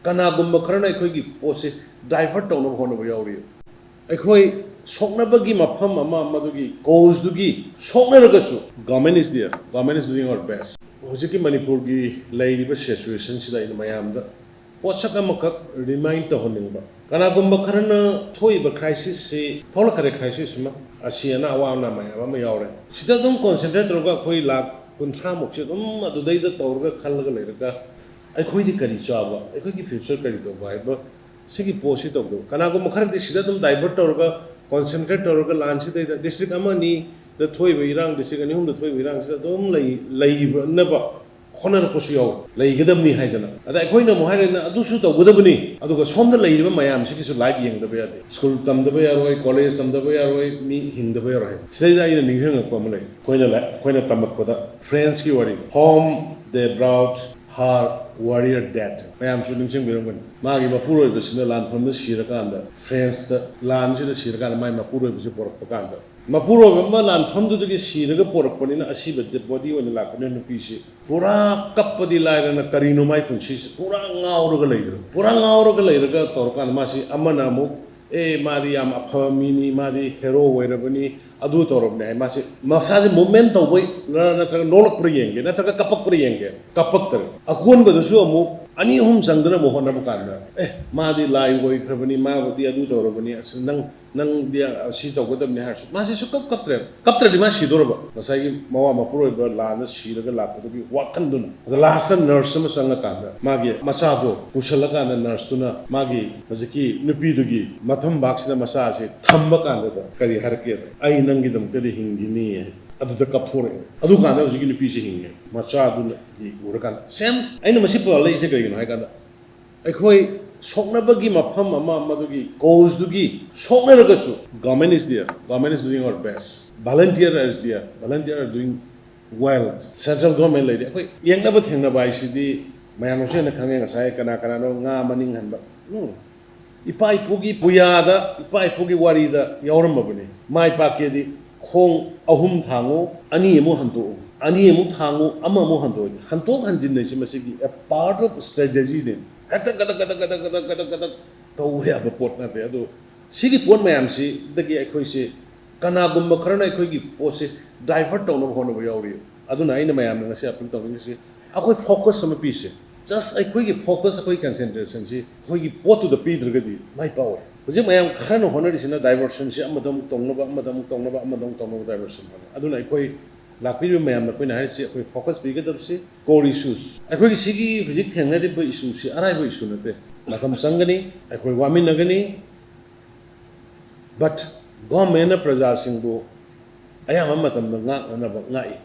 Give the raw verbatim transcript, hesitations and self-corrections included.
ꯀꯅꯥꯒꯨꯝꯕ ꯈꯔꯅ ꯑꯩꯈꯣꯏꯒꯤ ꯄꯣꯠꯁꯦ divert ꯇꯧꯅꯕ ꯍꯣꯠꯅꯕ ꯌꯥꯎꯔꯤ꯫ ꯑꯩꯈꯣꯏ ꯁꯣꯛꯅꯕꯒꯤ ꯃꯐꯝ ꯑꯃ, ꯃꯗꯨꯒꯤ cause ꯗꯨꯒꯤ ꯁꯣꯛꯅꯔꯒꯁꯨ, government is there, government is doing our best. ꯍꯧꯖꯤꯛꯀꯤ ꯃꯅꯤꯄꯨꯔꯒꯤ ꯂꯩꯔꯤꯕ situation ꯁꯤꯗ ꯑꯩꯅ ꯃꯌꯥꯝꯗ ꯄꯣꯠꯁꯛ ꯑꯃꯈꯛ remind ꯇꯧꯍꯟꯅꯤꯡꯕ꯫ ꯀꯅꯥꯒꯨꯝꯕ ꯈꯔꯅ ꯊꯣꯛꯏꯕ crisis ꯁꯤ, ꯊꯣꯛꯂꯛꯀꯗꯧꯔꯤꯕ crisis ꯑꯃ, ꯑꯁꯤ ꯑꯅꯥ ꯑꯋꯥ ꯑꯅꯥ ꯃꯌꯥꯝ ꯑꯃ ꯌꯥꯎꯔꯦ꯫ ꯁꯤꯗ ꯑꯗꯨꯝ concentrate ꯇꯧꯔꯒ ꯑꯩꯈꯣꯏ ꯂꯥꯈ ꯀꯨꯟꯊ꯭ꯔꯥ ꯃꯨꯛꯁꯦ ꯑꯗꯨꯝ ꯑꯗꯨꯗꯩꯗ ꯇꯧꯔꯒ ꯈꯜꯂꯒ ꯂꯩꯔꯒ ꯑꯩꯈꯣꯏꯗꯤ ꯀꯔꯤ ꯆꯥꯕ, ꯑꯩꯈꯣꯏꯒꯤ future ꯀꯔꯤ ꯇꯧꯕ ꯍꯥꯏꯕ ꯁꯤꯒꯤ ꯄꯣꯠꯁꯤ ꯇꯧꯗꯕ꯫ ꯀꯅꯥꯒꯨꯝꯕ ꯈꯔꯗꯤ ꯁꯤꯗ ꯑꯗꯨꯝ divert ꯇꯧꯔꯒ, concentrate ꯇꯧꯔꯒ ꯂꯥꯟꯁꯤꯗꯩꯗ district ꯑꯃ ꯑꯅꯤꯗ ꯊꯣꯛꯏꯕ ꯏꯔꯥꯡ, district ꯑꯅꯤ ꯑꯍꯨꯝꯗ ꯊꯣꯛꯏꯕ ꯏꯔꯥꯡꯁꯤꯗ ꯑꯗꯨꯝ ꯂꯩ-, ꯂꯩꯅꯕ ꯍꯣꯠꯅꯔꯛꯄꯁꯨ ꯌꯥꯎꯋꯤ, ꯂꯩꯒꯗꯕꯅꯤ ꯍꯥꯏꯗꯅ꯫ ꯑꯗ ꯑꯩꯈꯣꯏꯅ ꯑꯃꯨꯛ ꯍꯥꯏꯔꯒꯅ ꯑꯗꯨꯁꯨ ꯇꯧꯒꯗꯕꯅꯤ, ꯑꯗꯨꯒ ꯁꯣꯝꯗ ꯂꯩꯔꯤꯕ ꯃꯌꯥꯝꯁꯤꯒꯤꯁꯨ life ꯌꯦꯡꯗꯕ ꯌꯥꯗꯦ꯫ School ꯇꯝꯗꯕ ꯌꯥꯔꯣꯏ, college ꯇꯝꯗꯕ ꯌꯥꯔꯣꯏ, ꯃꯤ ꯍꯤꯡꯗꯕ ꯌꯥꯔꯣꯏ ꯍꯥꯏꯕ꯫ ꯁꯤꯗꯩꯗ ꯑꯩꯅ ꯅꯤꯡꯁꯤꯡꯉꯛꯄ ꯑꯃ ꯂꯩ꯫ ꯑꯩꯈꯣꯏꯅ ꯂꯥꯏ-, ꯑꯩꯈꯣꯏꯅ ꯇꯝꯃꯛꯄꯗ French ꯀꯤ ꯋꯥꯔꯤ, Home they brought her warrior dead꯫ ꯃꯌꯥꯝꯁꯨ ꯅꯤꯡꯁꯤꯡꯕꯤꯔꯝꯒꯅꯤ꯫ ꯃꯥꯒꯤ ꯃꯄꯨꯔꯣꯏꯕꯁꯤꯅ ꯂꯥꯟꯐꯝꯗ ꯁꯤꯔꯀꯥꯟꯗ, French ꯇ ꯂꯥꯟꯁꯤꯗ ꯁꯤꯔꯀꯥꯟꯗ ꯃꯥꯒꯤ ꯃꯄꯨꯔꯣꯏꯕꯁꯤ ꯄꯣꯔꯛꯄ ꯀꯥꯟꯗ, ꯃꯄꯨꯔꯣꯏꯕ ꯑꯃ ꯂꯥꯟꯐꯝꯗꯨꯗꯒꯤ ꯁꯤꯔꯒ ꯄꯣꯔꯛꯄꯅꯤꯅ ꯑꯁꯤꯕ dead body ꯑꯣꯏꯅ ꯂꯥꯛꯄꯅꯤꯅ ꯅꯨꯄꯤꯁꯤ ꯄꯨꯔꯥ ꯀꯞꯄꯗꯤ ꯂꯥꯏꯔꯅ ꯀꯔꯤꯅꯣ ꯃꯥꯏ ꯄꯨꯟꯁꯤꯁꯤ ꯄꯨꯔꯥ ꯉꯥꯎꯔꯒ ꯂꯩꯈ꯭ꯔꯦ꯫ ꯄꯨꯔꯥ ꯉꯥꯎꯔꯒ ꯂꯩꯔꯒ ꯇꯧꯔꯀꯥꯟꯗ ꯃꯥꯁꯤ ꯑꯃꯅ ꯑꯃꯨꯛ, "ꯑꯦ, ꯃꯥꯗꯤ ꯌꯥꯝ ꯑꯐꯕ ꯃꯤꯅꯤ, ꯃꯥꯗꯤ hero ꯑꯣꯏꯔꯕꯅꯤ, ꯑꯗꯨ ꯇꯧꯔꯕꯅꯤ" ꯍꯥꯏ꯫ ꯃꯥꯁꯤ ꯃꯁꯥꯁꯤ movement ꯇꯧꯕꯩꯔ ꯅꯠꯇ꯭ꯔꯒ ꯅꯣꯛꯂꯛꯄ꯭ꯔꯥ ꯌꯦꯡꯒꯦ, ꯅꯠꯇ꯭ꯔꯒ ꯀꯞꯄꯛꯄ꯭ꯔꯥ ꯌꯦꯡꯒꯦ, ꯀꯞꯄꯛꯇꯔꯦ꯫ ꯑꯀꯣꯟꯕꯗꯁꯨ ꯑꯃꯨꯛ ꯑꯅꯤ ꯑꯍꯨꯝ ꯆꯪꯗꯅ ꯑꯃꯨꯛ ꯍꯣꯠꯅꯕ ꯀꯥꯟꯗ, "ꯑꯦ, ꯃꯥꯗꯤ ꯂꯥꯏ ꯑꯣꯏꯈ꯭ꯔꯕꯅꯤ, ꯃꯥꯕꯨꯗꯤ ꯑꯗꯨ ꯇꯧꯔꯕꯅꯤ, ꯑꯁ, ꯅꯪ ꯅꯪꯗꯤ ꯁꯤ ꯇꯧꯒꯗꯕꯅꯤ" ꯍꯥꯏꯔꯁꯨ ꯃꯥꯁꯦ ꯁꯨꯛꯀꯞ ꯀꯞꯇ꯭ꯔꯦ꯫ ꯀꯞꯇ꯭ꯔꯗꯤ ꯃꯥ ꯁꯤꯗꯣꯔꯕ꯫ ꯉꯁꯥꯏꯒꯤ ꯃꯋꯥ ꯃꯄꯨꯔꯣꯏꯕ ꯂꯥꯟꯗ ꯁꯤꯔꯒ ꯂꯥꯛꯄꯗꯨꯒꯤ ꯋꯥꯈꯟꯗꯨꯅ꯫ ꯑꯗ last ꯇ nurse ꯑꯃ ꯆꯪꯉꯀꯥꯟꯗ ꯃꯥꯒꯤ ꯃꯆꯥꯗꯣ ꯄꯨꯁꯜꯂꯀꯥꯟꯗ nurse ꯇꯨꯅ ꯃꯥꯒꯤ ꯍꯧꯖꯤꯛꯀꯤ ꯅꯨꯄꯤꯗꯨꯒꯤ ꯃꯊꯨꯝꯕꯥꯛꯁꯤꯗ ꯃꯆꯥꯁꯦ ꯊꯝꯕ ꯀꯥꯟꯗꯨꯗ ꯀꯔꯤ ꯍꯥꯏꯔꯛꯀꯦꯗ, "ꯑꯩ ꯅꯪꯒꯤꯗꯃꯛꯇꯗꯤ ꯍꯤꯡꯈꯤꯅꯤ" ꯍꯥꯏ꯫ ꯑꯗꯨꯗ ꯀꯞꯊꯣꯔꯛꯑꯦ꯫ ꯑꯗꯨꯀꯥꯟꯗ ꯍꯧꯖꯤꯛꯀꯤ ꯅꯨꯄꯤꯁꯦ ꯍꯤꯡꯉꯦ꯫ ꯃꯆꯥꯗꯨꯅ ꯎꯔꯀꯥꯟꯗ꯫ Same꯫ ꯑꯩꯅ ꯃꯁꯤ ꯄꯜꯂꯛꯏꯁꯦ ꯀꯔꯤꯒꯤꯅꯣ ꯍꯥꯏ ꯀꯥꯟꯗ, ꯑꯩꯈꯣꯏ ꯁꯣꯛꯅꯕꯒꯤ ꯃꯐꯝ ꯑꯃ, ꯃꯗꯨꯒꯤ cause ꯗꯨꯒꯤ ꯁꯣꯛꯅꯔꯒꯁꯨ, government is there, government is doing our best, volunteer is there, volunteer are doing well, central government ꯂꯩꯔꯤ꯫ ꯑꯩꯈꯣꯏ ꯌꯦꯡꯅꯕ ꯊꯦꯡꯅꯕ ꯍꯥꯏꯁꯤꯗꯤ ꯃꯌꯥꯝꯅꯁꯨ ꯍꯦꯟꯅ ꯈꯪꯉꯦ꯫ ꯉꯁꯥꯏ ꯀꯅꯥ ꯀꯅꯥꯅꯣ ꯉꯥ ꯃꯅꯤꯡ ꯍꯟꯕ? ꯎꯝ꯫ ꯏꯄꯥ ꯏꯄꯨꯒꯤ ꯄꯨꯌꯥꯗ, ꯏꯄꯥ ꯏꯄꯨꯒꯤ ꯋꯥꯔꯤꯗ ꯌꯥꯎꯔꯝꯃꯕꯅꯤ꯫ ꯃꯥꯏ ꯄꯥꯛꯀꯦꯗꯤ ꯈꯣꯡ ꯑꯍꯨꯝ ꯊꯥꯡꯉꯨ, ꯑꯅꯤ ꯑꯃꯨꯛ ꯍꯟꯇꯣꯛꯎ, ꯑꯅꯤ ꯑꯃꯨꯛ ꯊꯥꯡꯉꯨ, ꯑꯃ ꯑꯃꯨꯛ ꯍꯟꯇꯣꯛꯎ꯫ ꯍꯟꯇꯣꯛ ꯍꯟꯖꯤꯟ ꯍꯥꯏꯁꯤ ꯃꯁꯤꯒꯤ a part of strategy ꯅꯤ꯫ ꯍꯦꯛꯇ ꯒꯗꯛ ꯒꯗꯛ ꯒꯗꯛ ꯒꯗꯛ ꯒꯗꯛ ꯒꯗꯛ ꯇꯧꯕ ꯌꯥꯕ ꯄꯣꯠ ꯅꯠꯇꯦ꯫ ꯑꯗꯨ ꯁꯤꯒꯤ ꯄꯣꯠ ꯃꯌꯥꯝꯁꯤꯗꯒꯤ ꯑꯩꯈꯣꯏꯁꯤ ꯀꯅꯥꯒꯨꯝꯕ ꯈꯔꯅ ꯑꯩꯈꯣꯏꯒꯤ ꯄꯣꯠꯁꯤ divert ꯇꯧꯅꯕ ꯍꯣꯠꯅꯕ ꯌꯥꯎꯔꯤ꯫ ꯑꯗꯨꯅ ꯑꯩꯅ ꯃꯌꯥꯝꯗ ꯉꯁꯤ appeal ꯇꯧꯅꯤꯡꯉꯤꯁꯤ, ꯑꯩꯈꯣꯏ focus ꯑꯃ ꯄꯤꯁꯦ꯫ Just ꯑꯩꯈꯣꯏꯒꯤ focus, ꯑꯩꯈꯣꯏ concentrationꯁꯤ ꯑꯩꯈꯣꯏꯒꯤ ꯄꯣꯠꯇꯨꯗ ꯄꯤꯗ꯭ꯔꯒꯗꯤ ꯃꯥꯏ ꯄꯥꯛꯑꯣꯏ꯫ ꯍꯧꯖꯤꯛ ꯃꯌꯥꯝ ꯈꯔꯅ ꯍꯣꯠꯅꯔꯤꯁꯤꯅ diversionꯁꯤ ꯑꯃꯗ ꯑꯃꯨꯛ ꯇꯧꯅꯕ, ꯑꯃꯗ ꯑꯃꯨꯛ ꯇꯧꯅꯕ, ꯑꯃꯗ ꯑꯃꯨꯛ ꯇꯧꯅꯕ diversion ꯍꯣꯠꯅꯩ꯫ ꯑꯗꯨꯅ ꯑꯩꯈꯣꯏ ꯂꯥꯛꯄꯤꯔꯤꯕ ꯃꯌꯥꯝꯗ ꯑꯩꯈꯣꯏꯅ ꯍꯥꯏꯔꯤꯁꯤ, ꯑꯩꯈꯣꯏ focus ꯄꯤꯒꯗꯕꯁꯤ core issues꯫ ꯑꯩꯈꯣꯏꯒꯤ ꯁꯤꯒꯤ ꯍꯧꯖꯤꯛ ꯊꯦꯡꯅꯔꯤꯕ issueꯁꯤ ꯑꯔꯥꯏꯕ issue ꯅꯠꯇꯦ꯫ ꯃꯇꯝ ꯆꯪꯒꯅꯤ, ꯑꯩꯈꯣꯏ ꯋꯥꯃꯤꯟꯅꯒꯅꯤ꯫ But governmentꯅ ꯄ꯭ꯔꯖꯥꯁꯤꯡꯕꯨ ꯑꯌꯥꯝꯕ ꯃꯇꯝꯗ ꯉꯥꯛꯅꯅꯕ ꯉꯥꯛꯏ꯫